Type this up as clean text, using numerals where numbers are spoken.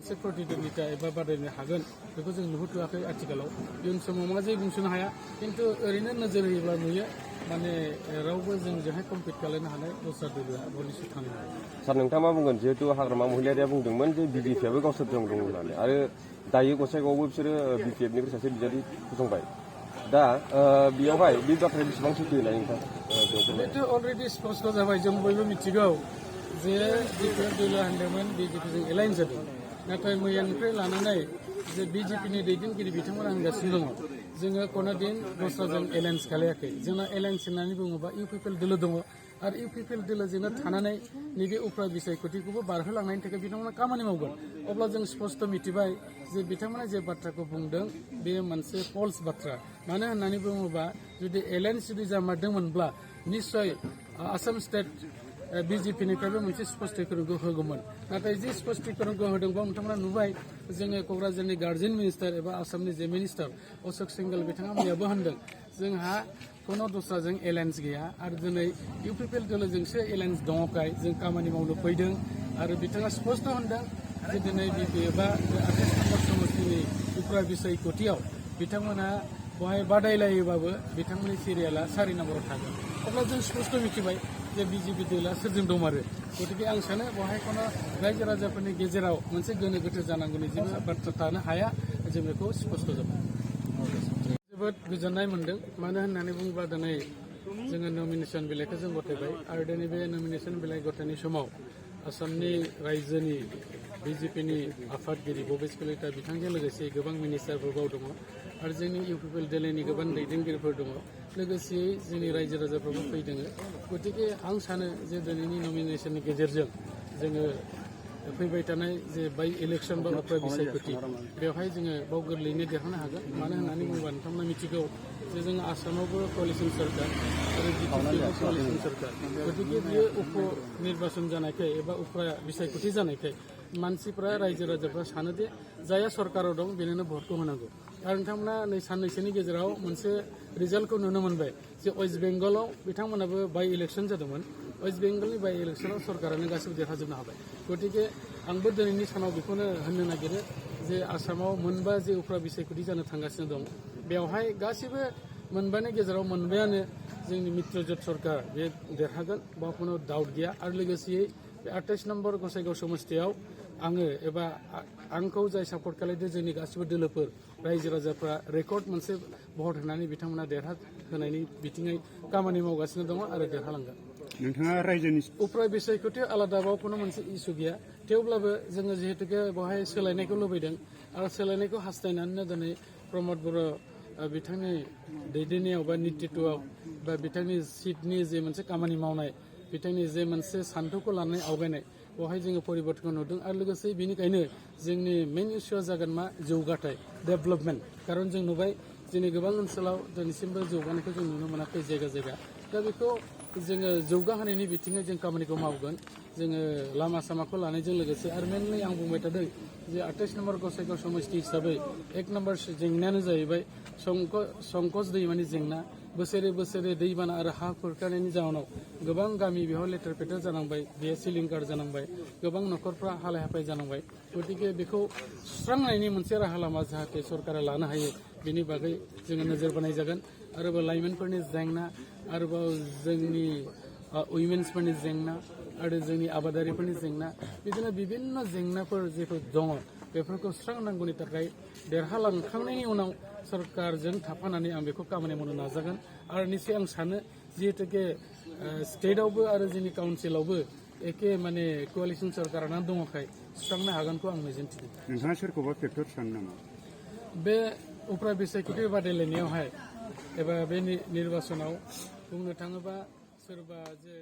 मोनसे प्रतिद्वन्दिता एबा बादायनो हागोन बेखौ जों नुहुरथ'वाखै आथिखालाव। इयुन समाव मा जायो बुंस'नो हाया, खिन्थु ओरैनो नोजोर होयोब्ला नुयो माने रावबो जोंजोंहाय कम्पिट खालामनो हानाय दस्रा दोलोआ भबिष्यत थानाय नङा। सार नोंथाङा मा बुंगोन जिहेतु हाग्रामा महिलारिया बुंदोंमोन जे बिजेपिआबो गावसोरजों दं होननानै आरो दायो गसाइगावआवबो बिसोरो बिपिएफनिफ्राय सासे बिजाथि फसंबाय। दा बेयावहाय बे बाथ्राया बेसेबां सैथो होननानै नोंथां बेथ' अलरेडि स्पष्ट जाबाय, जों बयबो मिथिगौ जे बिपिएफ दोलोआ होनदोंमोन बिजेपिजों एलायन्स जादों, नाथाय मैयानिफ्राय लानानै जे बिजेपिनि दैदेनगिरि बिथांमोना होनगासिनो दङ जोङो कोनो दिन दस्राजों एलायन्स खालायाखै। जोंना एलायन्स होननानै बुङोबा इउपिपिएल दोलो दङ आरो इउपिपिएल दोलोजोंनो थानानै नैबे उफ्रा बिसायख'थिखौबो बारहोलांनायनि थाखाय बिथांमोना खामानि मावगोन। अब्ला जों स्पष्ट मिथिबाय जे बिथांमोना जे बाथ्राखौ बुंदों बेयो मोनसे फल्स बाथ्रा। मानो होननानै बुङोबा जुदि एलायन्स जुदि जामारदोंमोनब्ला निस्सय आसाम स्टेट बिजेपिनिफ्रायबो मोनसे स्पष्टीकरणखौ होगौमोन। नाथाय जि स्पष्टीकरणखौ होदों बेयाव नोंथांमोना नुबाय जोङो क'क्राझारनि गार्जेन मिनिस्टार एबा आसामनि जे मिनिस्टार अशोक सिंघल बिथाङा मैयाबो होनदों जोंहा कोनो दस्राजों एलायन्स गैया आरो दिनै इउपिपिएल दोलोजोंसो एलायन्स दङखाय जों खामानि मावनो फैदों। आरो बिथाङा स्पष्ट होनदों जे दिनै बिपिएफआ 28 नम्बर समष्टिनि उफ्रा बिसायख'थियाव बिथांमोना बहाय बादायलायोबाबो बिथांमोननि सिरियाला 4 नम्बराव थागोन। अब्ला जों स्पष्ट मिथिबाय जे बिजेपि दोलोआ सोरजों दंमारो। गतिके आं सानो बहाय कोनो रायजो राजाफोरनि गेजेराव मोनसे गोनो गोथो जानांगौनि जेबो बाथ्रा थानो हाया, जों बेखौ स्पष्ट जाबाय। जोबोद गोजोननाय मोन्दों, मानो होननानै बुङोब्ला दिनै जोङो नमिनेसन बिलाइखौ जों गथायबाय आरो दिनै बे नमिनेसन बिलाइ गथायनाय समाव आसामनि रायजोनि बिजेपिनि आफादगिरि भबेश कलिता बिथांजों लोगोसे गोबां मिनिस्टारफोर दङ आरो जोंनि इउपिपिएल दोलोनि गोबां दैदेनगिरिफोर दङ, लोगोसेयै जोंनि रायजो राजाफ्राबो फैदों। गतिके आं सानो जे दिनैनि नमिनेसननि गेजेरजों जोङो फैबाय थानाय जे बाइ इलेक्सन बा उफ्रा बिसायख'थि बेवहाय जोङो बाव गोरलैयैनो देरहानो हागोन। मानो होननानै बुङोबा नोंथांमोना मिथिगौ जे जों आसामावबो कलिसन सरकार आरो बिटिसिआवबो कलिसन सरकार। गतिके बियो उप निर्बाचन जानायखाय एबा उफ्रा बिसायख'थि जानायखाय मानसिफ्रा रायजो राजाफ्रा सानो जे जायहा सरकाराव दं बेनोनो भटखौ होनांगौ। आरो नोंथांमोना नै साननैसोनि गेजेराव मोनसे रिजाल्टखौ नुनो मोनबाय जे वेस्ट बेंगलाव बिथांमोनाबो बाइ इलेक्सन जादोंमोन। वेस्ट बेंगलनि बाइ इलेक्सनाव सरकारानो गासिबो देरहाजोबनो हाबाय। गतिके आंबो दिनैनि सानाव बेखौनो होननो नागिरो जे आसामाव मोनबा जे उफ्रा बिसायख'थि जानो थांगासिनो दं बेवहाय गासिबो मोनबानि गेजेराव मोनबायानो जोंनि मित्रजोट सरकार बे देरहागोन, बाव खुनु डाउट गैया। आरो लोगोसेयै बे 28 नम्बर गसाइगाव समष्टियाव आङो एबा आंखौ जाय सापर्ट खालामदों जोंनि गासिबो दोलोफोर रायजो राजाफ्रा रेकर्ड मोनसे भट होनानै बिथांमोना देरहाहोनायनि बिथिङै खामानि मावगासिनो दङ आरो देरहालांगोन। नोंथाङा रायजोनि उफ्रा बिसायख'थि आलादाबाव खुनु मोनसे इस्यु गैया, थेवब्लाबो जोङो जिहेतुके बेवहाय सोलायनायखौ लुबैदों आरो सोलायनायखौ हास्थायनानैनो दिनै प्रमद बर' बिथांनि दैदेननायाव बा नेतृत्वआव बा बिथांनि सिटनि जे मोनसे खामानि मावनाय बिथांनि जे मोनसे सान्थौखौ लानानै आवगायनाय बेवहाय जोङो परिबर्तनखौ नुदों। आरो लोगोसे बेनिखायनो जोंनि मेइन इस्युआ जागोन मा जौगाथाय डेभेलपमेन्ट। खारन जों नुबाय जोंनि गोबां ओनसोलाव दिनैसिमबो जौगानायखौ जों नुनो मोनाखै जायगा जायगा। दा बेखौ जोङो जौगाहोनायनि बिथिङै जों खामानिखौ मावगोन। जोङो लामा सामाखौ लानायजों लोगोसे आरो मेनलि आं बुंबाय थादों जे 28 नम्बर गसाइगाव समष्टि हिसाबै 1 नम्बर जेंनायानो जाहैबाय संकस दैमानि जेंना। बोसोरे बोसोरे दैबाना आरो हा खुरखानायनि जाहोनाव गोबां गामि बेवहाय लेथेर फेथेर जानांबाय, बेयो सिलिंखार जानांबाय, गोबां न'खरफ्रा हालाय हाफाय जानांबाय। गतिके बेखौ सुस्रांनायनि मोनसे राहा लामा जाहाथे सरकारा लानो हायो बेनि बागै जोङो नोजोर बोनाय जागोन। आरोबाव लाइमोनफोरनि जेंना, आरोबाव जोंनि उइमेन्सफोरनि जेंना आरो जोंनि आबादारिफोरनि जेंना, बिदिनो बिभिन्न जेंनाफोर जेफोर दङ बेफोरखौ सुस्रांनांगौनि थाखाय देरहालांखांनायनि उनाव सरकारजों थाफानानै आं बेखौ खामानि मावनो नाजागोन। आरो निश्चय आं सानो जिहेतुके स्टेटआवबो आरो जोंनि काउन्सिलावबो एखे माने क'लिसन सरकारानो दङखाय सुस्रांनो हागोनखौ आं मिजिंथिदों। नोंथाङा सोरखौबा फेक्टर सानो नामा बे उफ्रा बिसायख'थि बादायलायनायावहाय एबा बे निर्बाचनाव बुंनो थाङोबा सोरबा जे